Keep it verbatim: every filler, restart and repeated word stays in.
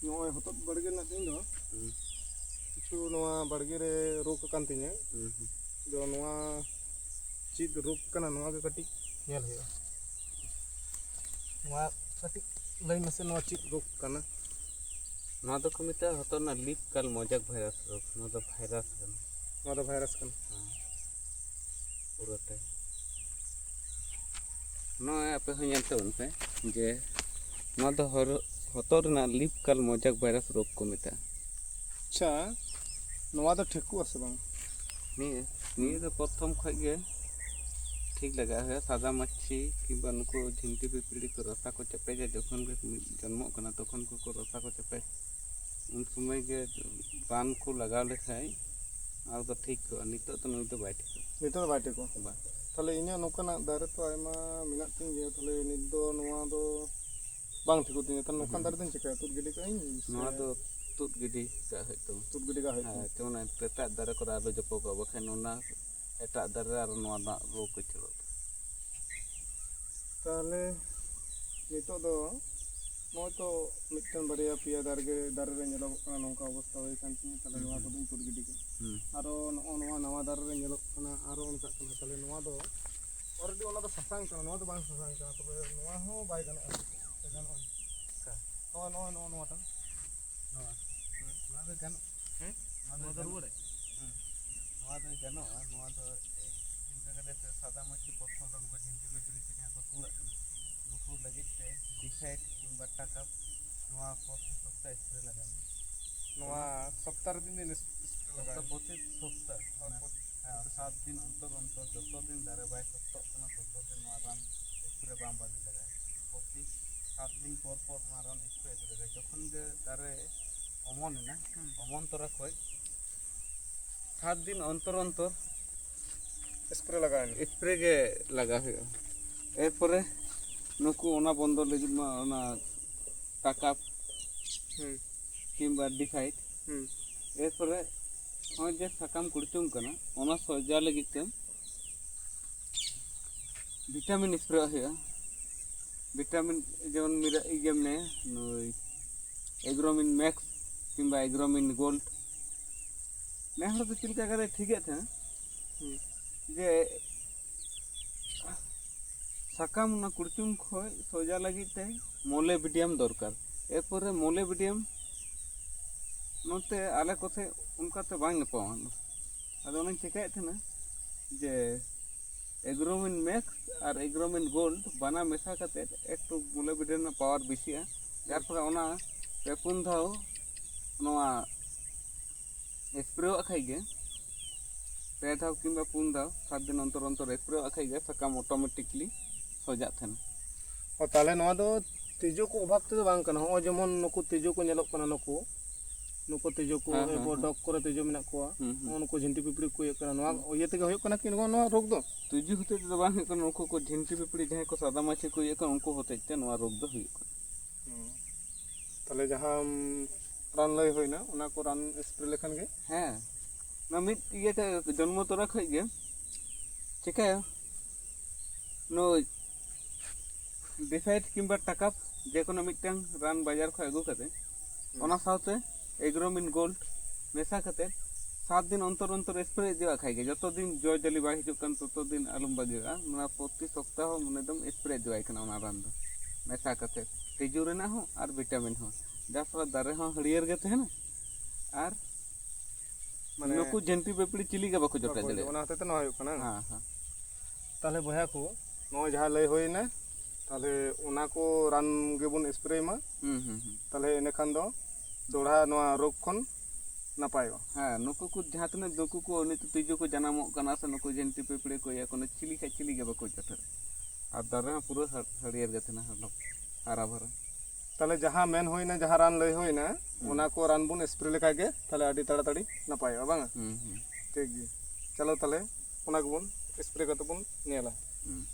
ᱱᱚᱜᱼᱚᱭ ᱦᱚᱛᱚᱫ ᱵᱟᱲᱜᱮ ᱨᱮᱱᱟᱜ ᱛᱤᱧ ᱫᱚ ᱦᱩᱸ᱾ ᱠᱤᱪᱷᱩ ᱱᱚᱣᱟ ᱵᱟᱲᱜᱮ ᱨᱮ ᱨᱳᱜᱽ ᱟᱠᱟᱱ ᱛᱤᱧᱟᱹ᱾ ᱦᱩᱸ, ᱦᱩᱸ᱾ ᱫᱚ ᱱᱚᱣᱟ ᱪᱮᱫ ᱨᱳᱜᱽ ᱠᱟᱱᱟ, ᱱᱚᱣᱟ ᱜᱮ ᱠᱟᱹᱴᱤᱡ ᱧᱮᱞ ᱦᱩᱭᱩᱜᱼᱟ᱾ ᱱᱚᱣᱟ ᱠᱟᱹᱴᱤᱡ ᱞᱟᱹᱭ ᱢᱮᱥᱮ, ᱱᱚᱣᱟ ᱪᱮᱫ ᱨᱳᱜᱽ ᱠᱟᱱᱟ? ᱱᱚᱣᱟ ᱫᱚᱠᱚ ᱢᱮᱛᱟᱜᱼᱟ ᱦᱚᱛᱚᱫ ᱨᱮᱱᱟᱜ ᱞᱤᱯ ᱠᱟᱞ ᱢᱚᱡᱟᱠ ᱵᱷᱟᱭᱨᱟᱥ ᱨᱳᱜᱽ᱾ ᱱᱚᱣᱟ ᱫᱚ ᱵᱷᱟᱭᱨᱟᱥ ᱠᱟᱱᱟ᱾ ᱱᱚᱣᱟ ᱫᱚ ᱵᱷᱟᱭᱨᱟᱥ ᱠᱟᱱᱟ᱾ ᱦᱮᱸ᱾ ᱯᱩᱨᱟᱹᱛᱮ ᱱᱚᱜᱼᱚᱭ ᱟᱯᱮ ᱦᱚᱸ ᱧᱮᱞ ᱛᱟᱵᱚᱱ ᱯᱮ ᱡᱮ ᱱᱚᱣᱟ ᱫᱚ ᱦᱚᱨ-, ᱦᱚᱛᱚᱫ ᱨᱮᱱᱟᱜ ᱞᱤᱯ ᱠᱟᱞ ᱢᱚᱡᱟᱠ ᱵᱷᱟᱭᱨᱟᱥ ᱨᱳᱜᱽ ᱠᱚ ᱢᱮᱛᱟᱜᱼᱟ᱾ ᱟᱪᱪᱷᱟ, ᱱᱚᱣᱟ ᱫᱚ ᱴᱷᱤᱠᱚᱜ ᱟᱥᱮ ᱵᱟᱝ? ᱱᱤᱭᱟᱹ, ᱱᱤᱭᱟᱹ ᱫᱚ ᱯᱨᱚᱛᱷᱚᱢ ᱠᱷᱚᱡ ᱜᱮ ᱴᱷᱤᱠ ᱞᱟᱜᱟᱜ ᱦᱩᱭᱩᱜᱼᱟ᱾ ᱥᱟᱫᱟ ᱢᱟᱹᱪᱷᱤ ᱠᱤᱝᱵᱟ ᱱᱩᱠᱩ ᱡᱷᱤᱱᱴᱤ ᱯᱤᱯᱤᱲᱤ ᱠᱚ ᱨᱚᱥᱟ ᱠᱚ ᱪᱮᱯᱮᱡᱟ, ᱡᱚᱠᱷᱚᱱ ᱜᱮ ᱡᱚᱱᱢᱚᱜ ᱠᱟᱱᱟ ᱛᱚᱠᱷᱚᱱ ᱠᱚᱠᱚ ᱨᱚᱥᱟ ᱠᱚ ᱪᱮᱯᱮᱡ, ᱩᱱ ᱥᱚᱢᱚᱭ ᱜᱮ ᱨᱟᱱ ᱠᱚ ᱞᱟᱜᱟᱣ ᱞᱮᱠᱷᱟᱡ ᱟᱨ ᱫᱚ ᱴᱷᱤᱠ ᱠᱚᱜᱼᱟ᱾ ᱱᱤᱛᱚᱜ ᱫᱚ ᱱᱩᱭ ᱫᱚ ᱵᱟᱭ ᱴᱷᱤᱠᱚᱜᱼᱟ᱾ ᱱᱤᱛᱚᱜ ᱫᱚ ᱵᱟᱭ ᱴᱷᱤᱠᱚᱜᱼᱟ᱾ ᱵᱟᱝ᱾ ᱛᱟᱦᱞᱮ ᱤᱧᱟᱹᱜ ᱱᱚᱝᱠᱟᱱᱟᱜ ᱫᱟᱨᱮ ᱛᱚ ᱟᱭᱢᱟ ᱢᱮᱱᱟᱜ ᱛᱤᱧ ᱜᱮᱭᱟ, ᱛᱟᱦᱞᱮ ᱱᱤᱛ ᱫᱚ ᱱᱚᱣᱟ ᱫᱚ ᱵᱟᱝ ᱴᱷᱤᱠᱚᱜ ᱛᱤᱧᱟᱹ, ᱛᱟᱦᱞᱮ ᱱᱚᱝᱠᱟᱱ ᱦᱩᱸ᱾ ᱫᱟᱨᱮ ᱫᱚᱧ ᱪᱤᱠᱟᱹᱭᱟ? ᱛᱩᱫ ᱜᱤᱰᱤ ᱠᱟᱜ ᱟᱹᱧ ᱥᱮ? ᱱᱚᱣᱟ ᱫᱚ ᱛᱩᱫ ᱜᱤᱰᱤ ᱠᱟᱜ ᱦᱩᱭᱩᱜ ᱛᱟᱢᱟ᱾ ᱛᱩᱫ ᱜᱤᱰᱤ ᱠᱟᱜ ᱦᱩᱭᱩᱜ ᱛᱤᱧᱟᱹ᱾ ᱦᱮᱸ, ᱡᱮᱢᱚᱱ ᱮᱴᱟᱜ ᱫᱟᱨᱮ ᱠᱚᱨᱮ ᱟᱞᱚ ᱡᱚᱯᱚᱜᱚᱜ, ᱵᱟᱠᱷᱟᱱ ᱚᱱᱟ ᱮᱴᱟᱜ ᱫᱟᱨᱮ ᱨᱮ ᱟᱨᱚ ᱱᱚᱣᱟ ᱨᱮᱱᱟᱜ ᱨᱳᱜᱽ ᱩᱪᱟᱹᱲᱚᱜ ᱛᱟᱢᱟ᱾ ᱛᱟᱦᱞᱮ ᱱᱤᱛᱚᱜ ᱫᱚ ᱱᱚᱜᱼᱚᱭ ᱛᱚ ᱢᱤᱫᱴᱮᱱ ᱵᱟᱨᱭᱟ ᱯᱮᱭᱟ ᱫᱟᱨᱮ ᱜᱮ, ᱫᱟᱨᱮ ᱨᱮ ᱧᱮᱞᱚᱜᱚᱜ ᱠᱟᱱᱟ ᱱᱚᱝᱠᱟ ᱚᱵᱚᱥᱛᱟ ᱦᱩᱭ ᱟᱠᱟᱱ ᱛᱤᱧᱟᱹ, ᱛᱟᱦᱞᱮ ᱦᱩᱸ, ᱱᱚᱣᱟ ᱦᱩᱸ᱾ ᱠᱚᱫᱚᱧ ᱛᱩᱫ ᱜᱤᱰᱤ ᱠᱟᱜᱼᱟ᱾ ᱦᱩᱸ᱾ ᱟᱨᱚ ᱱᱚᱜᱼᱚ ᱱᱚᱣᱟ ᱱᱟᱣᱟ ᱫᱟᱨᱮ ᱨᱮ ᱧᱮᱞᱚᱜ ᱠᱟᱱᱟ, ᱟᱨᱚ ᱚᱱᱠᱟᱜ ᱠᱟᱱᱟ, ᱛᱟᱦᱞᱮ ᱱᱚᱣᱟ ᱫᱚ already ᱚᱱᱟ ᱫᱚ ᱥᱟᱥᱟᱝ ᱠᱟᱱᱟ, ᱱᱚᱣᱟ ᱫᱚ ᱵᱟᱝ ᱥᱟᱥᱟᱝ ᱠᱟᱱᱟ, ᱛᱚᱵᱮ ᱱᱚᱣᱟ ᱦᱚᱸ ᱵᱟᱭ ᱜᱟᱱᱚᱜᱼᱟ᱾ ᱥᱮ ᱜᱟᱱᱚᱜᱼᱟ? ᱚᱠᱟ? ᱱᱚᱜᱼᱚᱭ, ᱱᱚᱜᱼᱚᱭ, ᱱᱚᱜᱼᱚ ᱱᱚᱣᱟᱴᱟᱝ᱾ ᱱᱚᱣᱟ? ᱦᱮᱸ? ᱱᱚᱣᱟ ᱫᱚ ᱜᱟᱱᱚᱜ? ᱦᱮᱸ? ᱱᱚᱣᱟ ᱫᱚ ᱱᱚᱣᱟ ᱫᱚ ᱜᱟᱱᱚᱜ? ᱨᱩᱣᱟᱹᱲ? ᱦᱮᱸ᱾ ᱱᱚᱣᱟ ᱫᱚ ᱜᱟᱱᱚᱜᱼᱟ᱾ ᱱᱚᱣᱟ ᱫᱚ ᱮᱭ ᱡᱤᱱᱛᱟᱹ ᱠᱟᱛᱮ ᱥᱟᱫᱟ ᱢᱟᱹᱪᱤ ᱯᱨᱚᱛᱷᱚᱢ ᱨᱮ ᱩᱱᱠᱩ ᱡᱷᱤᱱᱴᱤ ᱯᱤᱯᱤᱲᱤ ᱠᱚ ᱡᱟᱦᱟᱸ ᱠᱚ ᱛᱩᱲᱟᱜ ᱠᱟᱱᱟ, ᱱᱩᱠᱩ ᱞᱟᱹᱜᱤᱫ ᱛᱮ ᱰᱤᱥᱟᱭᱤᱰ ᱠᱤᱝᱵᱟ ᱴᱟᱠᱟᱯ ᱱᱚᱣᱟ ᱯᱨᱚᱛᱤ ᱥᱚᱯᱛᱟ ᱥᱯᱨᱮ ᱞᱟᱜᱟᱣ ᱢᱮ᱾ ᱱᱚᱣᱟ ᱥᱚᱯᱛᱟ ᱨᱮ ᱛᱤᱱ ᱫᱤᱱ ᱥᱯᱨᱮ ᱞᱟᱜᱟᱣ ᱥᱚᱯᱛᱟ ᱦᱩᱭᱩᱜᱼᱟ? ᱯᱨᱚᱛᱤ ᱥᱚᱯᱛᱟ᱾ ᱟᱨ ᱯᱨᱚᱛᱤ ᱦᱮᱸ, ᱥᱚᱯᱛᱟ᱾ ᱥᱟᱛ ᱫᱤᱱ ᱚᱱᱛᱚᱨ ᱚᱱᱛᱚᱨ, ᱡᱚᱛᱚ ᱫᱤᱱ ᱫᱟᱨᱮ ᱵᱟᱭ ᱥᱚᱠᱛᱚᱜ ᱠᱟᱱᱟ, ᱛᱚᱛᱚ ᱫᱤᱱ ᱱᱚᱣᱟ ᱨᱟᱱ ᱥᱯᱨᱮ ᱵᱟᱝ ᱵᱟᱹᱜᱤ ᱞᱟᱜᱟᱜᱼᱟ᱾ ᱯᱨᱚᱛᱤ ᱥᱟᱛ ᱫᱤᱱ ᱯᱚᱨ ᱯᱚᱨ ᱱᱚᱣᱟ ᱨᱟᱱ ᱥᱯᱨᱮ ᱤᱫᱤ ᱞᱟᱜᱟᱜᱼᱟ᱾ ᱡᱚᱠᱷᱚᱱ ᱜᱮ ᱫᱟᱨᱮ ᱚᱢᱚᱱ ᱮᱱᱟ, ᱦᱩᱸ᱾ ᱚᱢᱚᱱ ᱛᱚᱨᱟ ᱠᱷᱚᱡ ᱥᱟᱛ ᱫᱤᱱ ᱚᱱᱛᱚᱨ ᱚᱱᱛᱚᱨ ᱥᱯᱨᱮ ᱞᱟᱜᱟᱣ ᱮᱱᱟ᱾ ᱥᱯᱨᱮ ᱜᱮ ᱞᱟᱜᱟᱣ ᱦᱩᱭᱩᱜᱼᱟ᱾ ᱮᱨᱯᱚᱨᱮ ᱱᱩᱠᱩ ᱚᱱᱟ ᱵᱚᱱᱫᱚ ᱞᱟᱹᱜᱤᱫ ᱢᱟ ᱚᱱᱟ ᱴᱟᱠᱟ ᱦᱩᱸ᱾ ᱠᱤᱝᱵᱟ ᱰᱤᱥᱟᱭᱤᱰ᱾ ᱦᱩᱸ᱾ ᱮᱨᱯᱚᱨᱮ ᱱᱚᱜᱼᱚᱭ ᱡᱮ ᱥᱟᱠᱟᱢ ᱠᱩᱲᱪᱩᱝ ᱠᱟᱱᱟ, ᱚᱱᱟ ᱥᱚᱡᱟ ᱞᱟᱹᱜᱤᱫ ᱛᱮ ᱵᱷᱤᱴᱟᱢᱤᱱ ᱥᱯᱨᱮ ᱦᱩᱭᱩᱜᱼᱟ᱾ ᱵᱷᱤᱴᱟᱢᱤᱱ ᱡᱮᱢᱚᱱ ᱢᱤᱨᱟ-, ᱤᱭᱟᱹ ᱢᱮᱱᱟᱭᱟ, ᱱᱩᱭ ᱮᱜᱽᱨᱳᱢᱤᱱ ᱢᱮᱠᱥ ᱠᱤᱝᱵᱟ ᱮᱜᱽᱨᱳᱢᱤᱱ ᱜᱳᱞᱰ᱾ ᱱᱮ ᱦᱚᱲ ᱫᱚ ᱪᱮᱫ ᱞᱮᱠᱟ ᱠᱟᱛᱮ ᱴᱷᱤᱠᱮᱫ ᱛᱟᱦᱮᱸᱫ ᱡᱮ ᱥᱟᱠᱟᱢ ᱚᱱᱟ ᱠᱩᱲᱪᱩᱝ ᱠᱷᱚᱡ ᱥᱚᱡᱟ ᱞᱟᱹᱜᱤᱫ ᱛᱮ ᱢᱚᱞᱮᱵᱤᱰᱤᱭᱟᱢ ᱫᱚᱨᱠᱟᱨ᱾ ᱮᱨᱯᱚᱨᱮ ᱢᱚᱞᱮᱵᱤᱰᱤᱭᱟᱢ ᱱᱚᱛᱮ ᱟᱞᱮ ᱠᱚᱥᱮ ᱚᱱᱠᱟᱛᱮ ᱵᱟᱝ ᱧᱟᱯᱟᱢᱟ᱾ ᱟᱫᱚ ᱚᱱᱟᱧ ᱪᱮᱠᱟᱭᱮᱫ ᱛᱟᱦᱮᱱᱟ ᱡᱮ ᱮᱜᱽᱨᱳᱢᱤᱱ ᱢᱮᱠᱥ ᱟᱨ ᱮᱜᱽᱨᱳᱢᱤᱱ ᱜᱳᱞᱰ ᱵᱟᱱᱟᱨ ᱢᱮᱥᱟ ᱠᱟᱛᱮ ᱮᱠᱴᱩ ᱢᱚᱞᱮᱵᱤᱰᱤᱭᱟᱢ ᱨᱮᱱᱟᱜ ᱯᱟᱣᱟᱨ ᱵᱮᱥᱤᱜᱼᱟ, ᱡᱟᱨ ᱯᱷᱚᱞᱮ ᱚᱱᱟ ᱯᱮ ᱯᱩᱱ ᱫᱷᱟᱣ ᱱᱚᱣᱟ ᱥᱯᱨᱮᱣᱟᱜ ᱠᱷᱟᱡ ᱜᱮ, ᱯᱮ ᱫᱷᱟᱣ ᱠᱤᱝᱵᱟ ᱯᱩᱱ ᱫᱷᱟᱣ ᱥᱟᱛ ᱫᱤᱱ ᱚᱱᱛᱚᱨ ᱚᱱᱛᱚᱨ ᱥᱯᱨᱮᱣᱟᱜ ᱠᱷᱟᱡ ᱜᱮ ᱥᱟᱠᱟᱢ ᱚᱴᱳᱢᱮᱴᱤᱠᱞᱤ ᱥᱚᱡᱟᱜ ᱛᱟᱦᱮᱱᱟ᱾ ᱚ, ᱛᱟᱦᱚᱞᱮ ᱱᱚᱣᱟ ᱫᱚ ᱛᱤᱡᱩ ᱠᱚ ᱚᱵᱷᱟᱵ ᱛᱮᱫᱚ ᱵᱟᱝ ᱠᱟᱱᱟ᱾ ᱦᱚᱸᱜᱼᱚᱭ ᱡᱮᱢᱚᱱ ᱱᱩᱠᱩ ᱛᱤᱡᱩ ᱠᱚ ᱧᱮᱞᱚᱜ ᱠᱟᱱᱟ, ᱱᱩᱠᱩ ᱱᱩᱠᱩ ᱛᱤᱡᱩ ᱠᱚ, ᱦᱮᱸ, ᱦᱮᱸ, ᱮᱨᱯᱚᱨ ᱦᱮᱸ᱾ ᱰᱚᱜᱽ ᱠᱚᱨᱮ ᱛᱤᱡᱩ ᱢᱮᱱᱟᱜ ᱠᱚᱣᱟ, ᱦᱩᱸ, ᱦᱩᱸ᱾ ᱱᱚᱜᱼᱚ ᱱᱩᱠᱩ ᱡᱷᱤᱱᱴᱤ ᱯᱤᱯᱲᱤ ᱠᱚ ᱤᱭᱟᱹᱜ ᱠᱟᱱᱟ, ᱱᱚᱣᱟ ᱤᱭᱟᱹ ᱛᱮᱜᱮ ᱦᱩᱭᱩᱜ ᱠᱟᱱᱟ ᱠᱤ ᱱᱚᱣᱟ, ᱱᱚᱣᱟ ᱨᱳᱜᱽ ᱫᱚ? ᱛᱤᱡᱩ ᱦᱚᱛᱮᱡ ᱛᱮᱫᱚ ᱵᱟᱝ ᱦᱩᱭᱩᱜ ᱠᱟᱱᱟ, ᱱᱩᱠᱩ ᱠᱚ ᱡᱷᱤᱱᱴᱤ ᱯᱤᱯᱲᱤ ᱡᱟᱦᱟᱸᱭ ᱠᱚ ᱥᱟᱫᱟ ᱢᱟᱹᱪᱤ ᱠᱚ ᱤᱭᱟᱹᱜ ᱠᱟᱱᱟ, ᱩᱱᱠᱩ ᱦᱚᱛᱮᱡ ᱛᱮ ᱱᱚᱣᱟ ᱨᱳᱜᱽ ᱫᱚ ᱦᱩᱭᱩᱜ ᱠᱟᱱᱟ᱾ ᱛᱟᱦᱚᱞᱮ ᱡᱟᱦᱟᱸ ᱨᱟᱱ ᱞᱟᱹᱭ ᱦᱩᱭᱱᱟ, ᱚᱱᱟ ᱠᱚ ᱨᱟᱱ ᱥᱯᱨᱮ ᱞᱮᱠᱷᱟᱱ ᱜᱮ? ᱦᱮᱸ, ᱚᱱᱟ ᱢᱤᱫ ᱤᱭᱟᱹᱛᱮ ᱡᱚᱱᱢᱚ ᱛᱚᱨᱟ ᱠᱷᱚᱡ ᱜᱮ ᱪᱤᱠᱟᱹᱭᱟ, ᱱᱩᱭ ᱰᱤᱥᱟᱭᱤᱰ ᱠᱤᱝᱵᱟ ᱴᱟᱠᱟᱯ ᱡᱮ ᱠᱳᱱᱳ ᱢᱤᱫᱴᱟᱝ ᱨᱟᱱ ᱵᱟᱡᱟᱨ ᱠᱷᱚᱡ ᱟᱹᱜᱩ ᱠᱟᱛᱮ, ᱚᱱᱟ ᱥᱟᱶᱛᱮ ᱮᱜᱽᱨᱳᱢᱤᱱ ᱜᱳᱞᱰ ᱢᱮᱥᱟ ᱠᱟᱛᱮ ᱥᱟᱛ ᱫᱤᱱ ᱚᱱᱛᱚᱨ ᱚᱱᱛᱚᱨ ᱥᱯᱨᱮ ᱤᱫᱤᱣᱟᱜ ᱠᱷᱟᱡ ᱜᱮ, ᱡᱚᱛᱚ ᱫᱤᱱ ᱡᱚ ᱡᱟᱹᱞᱤ ᱵᱟᱭ ᱦᱤᱡᱩᱜ ᱠᱟᱱ ᱛᱚᱛᱚ ᱫᱤᱱ ᱟᱞᱚᱢ ᱵᱟᱹᱜᱤᱭᱟᱜᱼᱟ᱾ ᱱᱚᱣᱟ ᱯᱨᱚᱛᱤ ᱥᱚᱯᱛᱟᱦᱚ ᱢᱟᱱᱮ ᱮᱠᱫᱚᱢ ᱥᱯᱨᱮ ᱤᱫᱤᱣᱟᱭ ᱠᱟᱱᱟ ᱚᱱᱟ ᱨᱟᱱ ᱫᱚ ᱢᱮᱥᱟ ᱠᱟᱛᱮ, ᱛᱤᱡᱩ ᱨᱮᱱᱟᱜ ᱦᱚᱸ ᱟᱨ ᱵᱷᱤᱴᱟᱢᱤᱱ ᱦᱚᱸ, ᱡᱟᱨ ᱯᱷᱚᱞᱮ ᱫᱟᱨᱮ ᱦᱚᱸ ᱦᱟᱹᱨᱭᱟᱹᱲ ᱜᱮ ᱛᱟᱦᱮᱱᱟ ᱟᱨ ᱢᱟᱱᱮ ᱱᱩᱠᱩ ᱡᱷᱤᱱᱴᱤ ᱯᱤᱯᱲᱤ ᱪᱤᱞᱤ ᱜᱮ ᱵᱟᱠᱚ ᱡᱚᱴᱮᱫ ᱵᱟᱠᱚ ᱦᱤᱡᱩᱜ, ᱫᱟᱲᱮᱭᱟᱜᱼᱟ᱾ ᱚᱱᱟ ᱦᱚᱛᱮᱡ ᱛᱮ ᱱᱚᱣᱟ ᱦᱩᱭᱩᱜ ᱠᱟᱱᱟ᱾ ᱦᱮᱸ, ᱦᱮᱸ᱾ ᱛᱟᱦᱚᱞᱮ ᱵᱚᱭᱦᱟ ᱠᱚ, ᱱᱚᱜᱼᱚᱭ ᱡᱟᱦᱟᱸ ᱞᱟᱹᱭ ᱦᱩᱭᱱᱟ, ᱛᱟᱦᱚᱞᱮ ᱚᱱᱟ ᱠᱚ ᱨᱟᱱ ᱜᱮᱵᱚᱱ ᱥᱯᱨᱮ ᱢᱟ᱾ ᱦᱩᱸ, ᱦᱩᱸ, ᱦᱩᱸ᱾ ᱛᱟᱦᱚᱞᱮ ᱤᱱᱟᱹᱠᱷᱟᱱ ᱫᱚ ᱫᱚᱲᱦᱟ ᱱᱚᱣᱟ ᱨᱳᱜᱽ ᱠᱷᱚᱱ ᱱᱟᱯᱟᱭᱚᱜᱼᱟ᱾ ᱦᱮᱸ, ᱱᱩᱠᱩ ᱠᱚ ᱡᱟᱦᱟᱸ ᱛᱤᱱᱟᱹᱜ ᱱᱩᱠᱩ ᱠᱚ ᱱᱤᱛᱚᱜ ᱛᱤᱡᱩ ᱠᱚ ᱡᱟᱱᱟᱢᱚᱜ ᱠᱟᱱᱟ ᱥᱮ ᱱᱩᱠᱩ ᱡᱷᱤᱱᱴᱤ ᱯᱤᱯᱲᱤ ᱠᱚ ᱤᱭᱟᱹ ᱠᱚ, ᱪᱤᱞᱤ ᱠᱷᱟᱡ ᱪᱤᱞᱤ ᱜᱮ ᱵᱟᱠᱚ ᱡᱚᱴᱮᱫ᱾ ᱟᱨ ᱫᱟᱨᱮ ᱦᱚᱸ ᱯᱩᱨᱟᱹ ᱦᱟ-, ᱦᱟᱹᱨᱭᱟᱹᱲ ᱜᱮ ᱛᱟᱦᱮᱱᱟ, ᱦᱟᱨᱟ ᱵᱷᱟᱨᱟ᱾ ᱛᱟᱦᱚᱞᱮ ᱡᱟᱦᱟᱸ ᱢᱮᱱ ᱦᱩᱭᱱᱟ, ᱡᱟᱦᱟᱸ ᱨᱟᱱ ᱞᱟᱹᱭ ᱦᱩᱭᱱᱟ, ᱦᱩᱸ᱾ ᱚᱱᱟ ᱠᱚ ᱨᱟᱱ ᱵᱚᱱ ᱥᱯᱨᱮ ᱞᱮᱠᱷᱟᱡ ᱜᱮ ᱛᱟᱦᱚᱞᱮ ᱟᱹᱰᱤ ᱛᱟᱲᱟᱛᱟᱲᱤ ᱱᱟᱯᱟᱭᱚᱜᱼᱟ, ᱵᱟᱝᱟ? ᱦᱩᱸ, ᱦᱩᱸ᱾ ᱴᱷᱤᱠ ᱜᱮ, ᱪᱚᱞᱚ ᱛᱟᱦᱚᱞᱮ ᱚᱱᱟ ᱜᱮᱵᱚᱱ ᱥᱯᱨᱮ ᱠᱟᱛᱮ ᱵᱚᱱ ᱧᱮᱞᱟ᱾ ᱦᱩᱸ᱾